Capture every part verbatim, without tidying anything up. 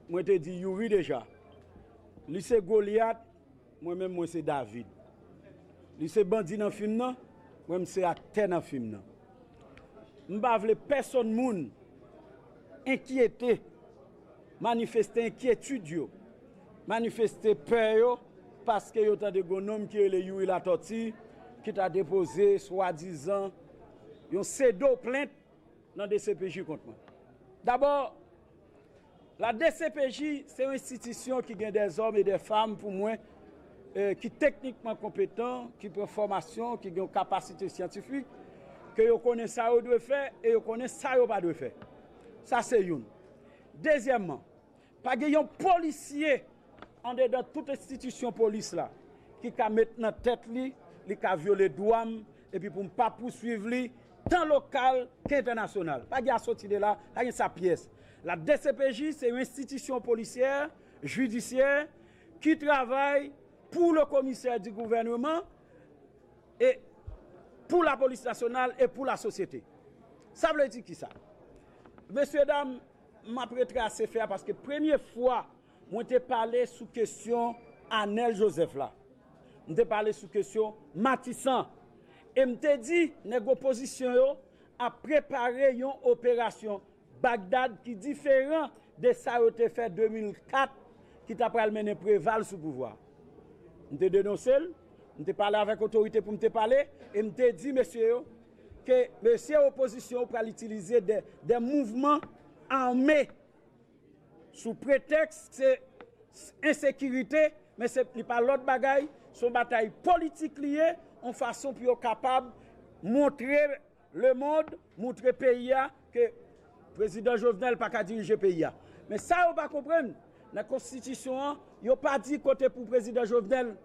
Mwen te di Youri deja. Li se Golyat, mwen menm mwen se David. Li se bandi nan fim nan, mwen m se aktè nan fim nan. M pa vle pèsonn moun enkyete, manifeste enkyetid yo, manifeste pè yo, paske yo tande gon nonm ki rele Youri Latòti, ki ta depoze swadizan yon sedo plent nan D C P J kont mwen. Dabò, la D C P J se yon enstitisyon ki gen dèzòm e dèfanm pou mwen, eh, ki teknikman konpetan, ki pran fòmasyon, ki gen yon kapasite syantifik, ke yo konnen sa yo dwe fè e yo konnen sa yo pa dwe fè. Sa se youn. Dezyèmman, pa gen yon polisye andedan tout enstitisyon polis la ki ka met nan tèt li, li ka vyole dwa m, epi pou m pa pouswiv li, tan lokal ke entènasyonal. Pa gen a soti de la, pa gen sa pyès. La D C P J se yon enstitisyon polisyè, jidisyè, ki travay pou le komisè di gouvèneman e pou lapolis nasyonal e pou lasosyete. Sa vle di kisa? Mesye dam, m ap retrase fè a paske premye fwa mwen te pale sou kesyon Anèl Joseph la. M te pale sou kesyon Matisan. E m te di nèg opozisyon yo ap prepare yon operasyon Bagdad ki diferan de sa yo te fè de mil kat, ki ta pral mennen Preval sou pouvwa. M te denonse l, m te pale avèk otorite pou m te pale, e m te di mesye yo ke mesye opozisyon yo pral itilize de, de mouvman ame sou pretèks se ensekirite, men se, li pa lòt bagay, se yon batay politik li ye, yon fason pou yo kapab montre lemonn, montre peyi a ke prezidan Jovenel pa ka dirije peyi a. Men sa yo pa konprann, nan konstitisyon an, yo pa di kote pou prezidan Jovenel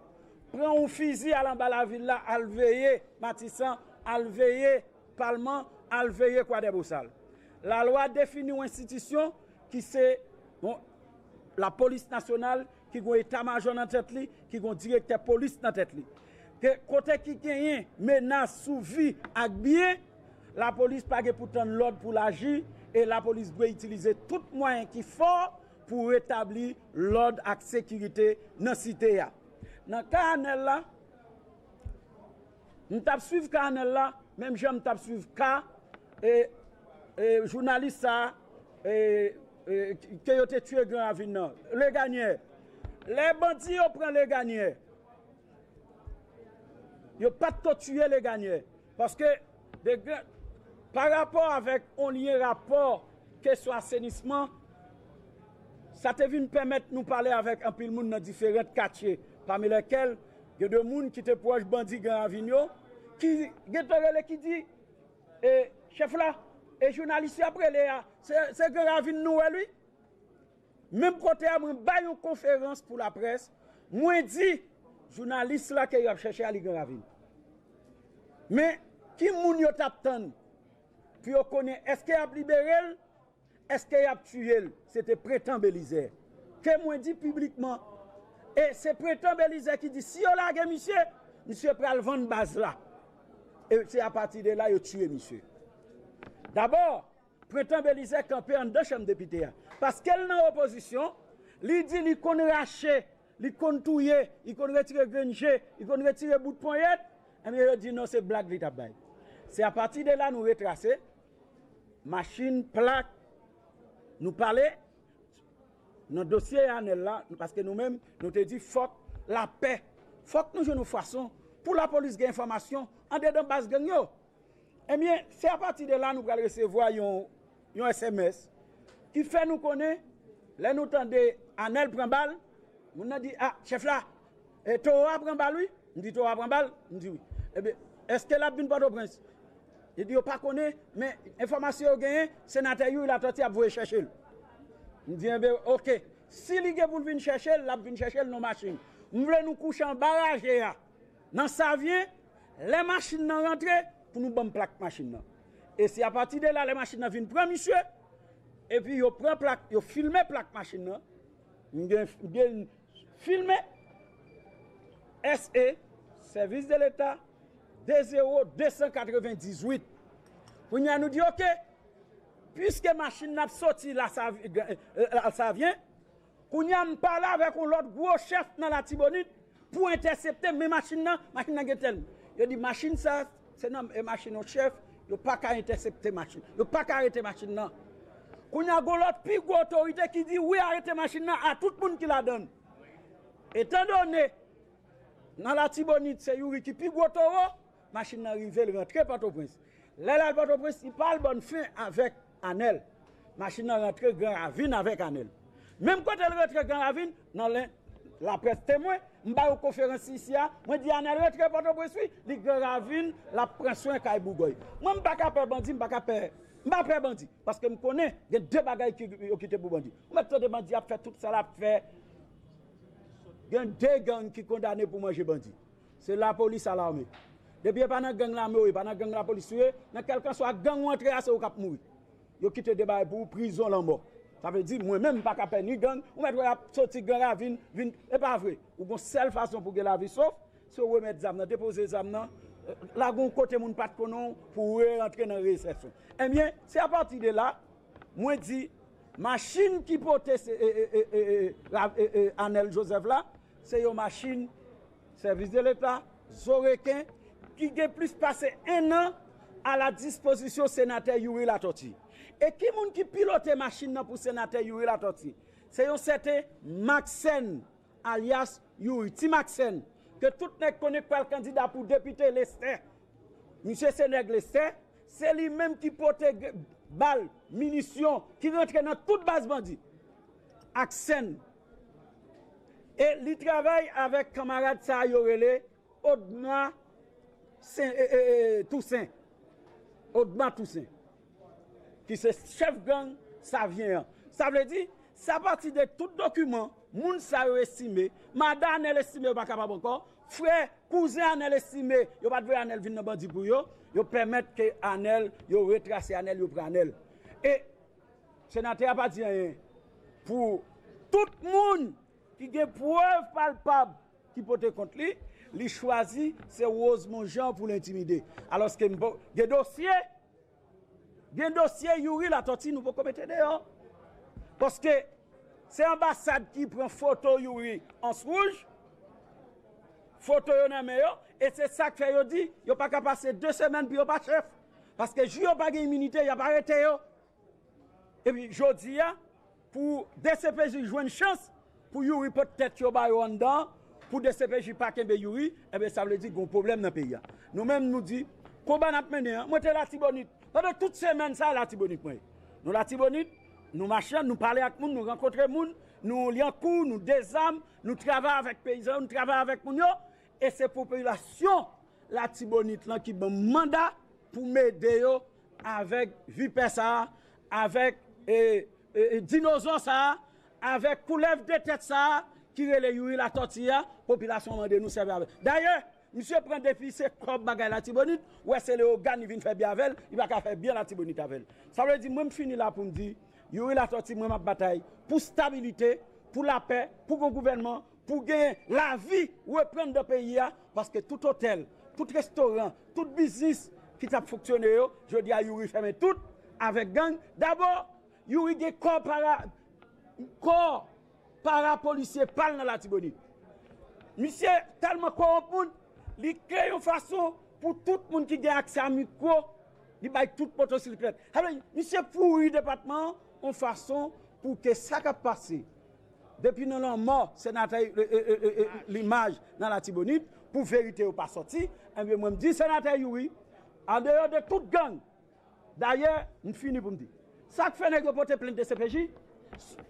pran yon fizi al anba lavil la, al veye Matisan, al veye Palman, al veye Kwadèbosal. Lalwa defini yon enstitisyon ki se yon lapolis nasyonal, ki gon eta majò nan tèt li, ki gon direktè polis nan tèt li. Ke kote ki genyen menas sou vi ak byen, lapolis pa gen pou tann lòd pou l aji, e lapolis dwe itilize tout mwayen ki fò pou retabli lòd ak sekirite nan site a. Nan ka Anèl la, m t ap swiv ka Anèl la, menm jan m t ap swiv ka, e, e, jounalis sa, e, e, ke yo te tiye Gran Ravin nan, Leganyè. Lè bandi yo pran Leganyè, yo pa t ko tiye Leganyè. Paske, de gran, pa rapò avèk on lyen rapò kesyon asenisman, sa te vin pèmèt nou pale avèk anpil moun nan diferan katye, pami lèkèl gen de moun ki te pwòch bandi Gran Ravin yo, ki gentan rele ki di, e, chèf la, e jounalis y ap rele a, se, se Gran Ravin nou wè l wi. Menm kote a, mwen bay yon konferans pou laprès, mwen di jounalis la ke y ap chèche a li Gran Ravin. Men, ki moun yo t ap tann pou yo konnen èske y ap libere l, èske y ap tiye l? Se te Pretan Belizè. Ke mwen di piblikman, e se Pretan Belizè ki di si yo lage misye, misye pral vann baz la. E se apati de la yo tiye misye. Dabò, Pretan Belizè kanpe anndan chanm depite a. Paske l nan opozisyon, li di li konn rache, li konn touye, li konn retire grenn je, li konn retire bout ponyèt, ebyen yo di non, se blag li t ap bay. Se apati de la nou retrase, machin, plak, nou pale, nan dosye Anèl la, paske nou menm, nou te di fòk lapè, fòk nou jwenn yon fason pou lapolis gen enfòmasyon andedan baz gang yo. Ebyen, se apati de la nou pral resevwa yon, yon S M S ki fè nou konnen, lè nou tande Anèl pran bal, moun nan di, a, chèf la, e, towo a pran bal wi. M di, towo a pran bal? M di, wi. Ebyen, èske l ap vin Pòtoprens? Li di, yo pa konnen, men enfòmasyon yo genyen, senatè Youri Latòti ap voye chèche l. M di, enben, oke. Si li gen pou l vin chèche l, l ap vin chèche l nan machin. M vle nou kouche anba raje a. Nan Savyen, lè machin nan rantre, pou nou ban m plak machin nan. E se apati de la, lè machin nan vin pran misye, epi yo pran plak, yo filme plak machin nan. M gen, m gen filme S E, Sèvis de Leta, de zewo de san katrevendizuit. Kounye a nou di, oke, piske machin nan ap soti la, Sav-, eh, la, Savyen, Kounye a m pale avèk yon lòt gwo chèf nan Latibonit pou entèsepte men machin nan, machin nan gen tèl. Yo di machin sa, se nan e machin yon chèf, yo pa ka entèsepte machin. Yo pa ka arete machin nan. Kounye a gon lòt pi gwo otorite ki di wi arete machin nan a tout moun ki ladan l. Etandone nan Latibonit se Youri ki pi gwo towo, machin nan rive l rantre Pòtoprens. Lè l al Pòtoprens, li pa al bòn fen avèk Anèl. Machin nan rantre Gran Ravin avèk Anèl. Menm kote l rantre Gran Ravin, nan len laprès temwen, m ba yo konferans isi a, mwen di Anèl rantre Pòtoprens wi, li Gran Ravin, l ap pran swen kay Bougòy. Mwen m pa ka pè bandi, m pa ka pè, m pa pè bandi, paske m konnen gen de bagay ki yo kite pou bandi. Ou mèt tande bandi ap fè tout sa l ap fè. Gen de gang ki kondane pou manje bandi. Se lapolis a lame. Depi e pa nan gang lame ou ye, pa nan gang lapolis ou ye, nan kèlkanswa gang ou antre a, se ou k ap mouri. Yo kite de bagay pou ou, prizon, lanmò. Sa vle di, mwen menm, m pa ka pè ni gang, ou mèt wè y ap soti Gran Ravin, vin, e pa vre. Ou gon sèl fason pou gen lavi sof, se ou remèt zam nan, depoze zam nan, lage yon kote moun pa t konnen w pou ou re-rantre nan resèsyon. Ebyen, se apati de la, mwen di, machin ki pote se, e, e, e, e, e, la- e, e, Anèl Joseph la, se yon machin sèvis de leta, zo reken, ki gen plis pase en an a la dispozisyon senatè Youri Latortue. E ki moun ki pilote machin nan pou senatè Youri Latortue? Se yon sèten Maxène, alyas Youri, Ti Maxène, ke tout nèg konnen k pral kandida pou depite Lestè. Misye se nèg Lestè, se li menm ki pote g- bal, minisyon, ki rantre nan tout baz bandi. Ak sèn. E li travay avèk kanmarad sa a yo rele Odma Sen- e, e, e, Tousen. Odma Tousen. Ki se chèf gang Savyen an. Sa vle di, se apati de tout dokiman, moun sa yo estime, madan Anèl estime yo pa kapab ankò, frè, kouzen Anèl estime yo pa t vle Anèl vin nan bandi pou yo, yo pèmèt ke Anèl, yo retrase Anèl, yo pran Anèl. E senatè a pa di anyen pou tout moun ki gen prèv palpab ki pote kont li, li chwazi se Rosemond Jean pou l entimide. Alòske m pa- gen dosye, gen dosye Youri Latortue nou poko mete deyò. Paske se anbasad ki pran foto Youri Ans Wouj, foto yo nan men yo, e se sa k fè yo di yo pa ka pase de semèn pou yo pa chèf. Paske jou yo pa gen iminite, y ap arete yo. Epi jodi a, pou D C P J jwenn chans pou Youri pote tèt yo ba yo anndan, pou D C P J pa kenbe Youri, enben sa vle di gon pwoblèm nan peyi a. Nou menm nou di, konba n ap mennen an, mwen te Latibonit. Pandan tout semèn sa a Latibonit mwen ye. Nou Latibonit, nou mache, nou pale ak moun, nou rankontre moun, nou lyankou, nou dezam, nou travay avèk peyizan yo, nou travay avèk moun yo, e se popilasyon Latibonit lan ki ban m manda pou m ede yo avèk vipè sa a, avèk e, e, e, dinozò sa a, avèk koulèv de tèt sa a ki rele Youri Latortue a, popilasyon an mande nou sèvi avè l. Dayè, misye pran depi se kòb bagay Latibonit, ou wè se Leyogàn li vin fè byen avè l, li pa ka fè byen Latibonit avè l. Sa vle di mwen m fini la pou m di, Youri Latortue, mwen m ap batay pou stabilite, pou lapè, pou gon gouvènman, pou gen lavi reprann nan peyi a, paske tout otèl, tout restoran, tout biznis ki t ap fonksyone yo, jodi a Youri fèmen tout avèk gang. Dabò, Youri gen kò para, kò parapolisye pa l nan Latibonit. Misye tèlman kowonp moun, li kreye yon fason pou tout moun ki gen aksè a mikwo, li bay tout motosiklèt. Sa vle di, misye pouri depatman an yon fason pou ke sa k ap pase depi nan lanmò senatè e, e, e, e, e, Limaj nan Latibonit, pou verite yo pa sòti, enben mwen m di senatè Youri, andeyò de tout gang, dayè, m fini pou m di. Sa k fè nèg yo pote plent D C P J,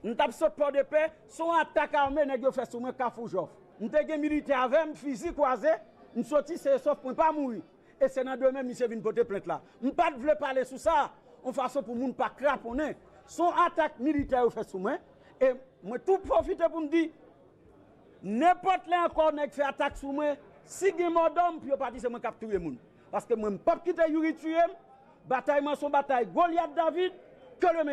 m t ap sot Pòdepè, se yon atak ame nèg yo fè sou mwen Kafou Jòf. M te gen militè avè m, fizi kwaze, m soti sen e sof, mwen pa mouri. E se nan demen misye vin pote plent la. M pa t vle pale sou sa, yon fason pou moun pa kraponnen. Se yon atak militè yo fè sou mwen, e mwen tou pwofite pou m di, nenpòt lè ankò nèg fè atak sou mwen, si gen mòdòm, pou yo pa di se mwen k ap touye moun. Paske mwen, m p ap kite Youri tiye m. Batay mwen se yon batay Golyat David, ke le meyè.